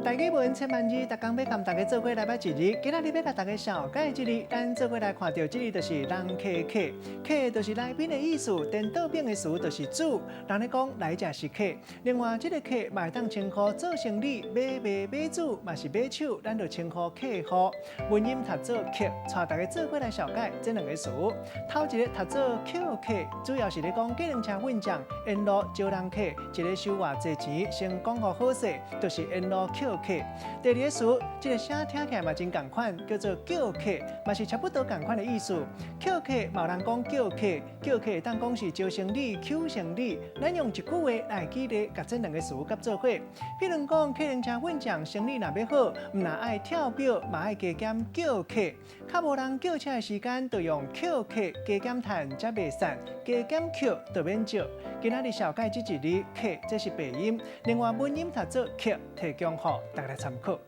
台語文千萬字，逐工欲共大家做伙來捌一字。今仔日欲共大家紹介這字，咱做伙來看著這字就是人客客，客就是來賓的意思，顛倒反的詞就是主。人咧講來者是客。另外，這个客嘛會當稱呼做生理、買賣、買主，嘛是買手，咱就稱呼客戶。文音讀做客，帶大家做伙來紹介這兩个詞。頭一个讀做抾客，主要是咧講計程車運將沿路招人客，一日收偌濟錢，先講予好勢，就是沿路抾客。第二个詞，這个聲聽起來嘛真仝款，叫做叫客，嘛是差不多仝款的意思。抾客嘛有人講叫客，叫客會當講是招生理、抾生理。咱用一句話來舉例，共這兩个詞佮做伙。比如講，計程車運將生理若欲好，毋但愛跳表，嘛愛加減叫客。較無人叫車的時間，就用抾客加減趁才袂散，加減抾就免招。今仔日紹介這一字客，這是白音，另外文音讀做客，提供予大家來參考。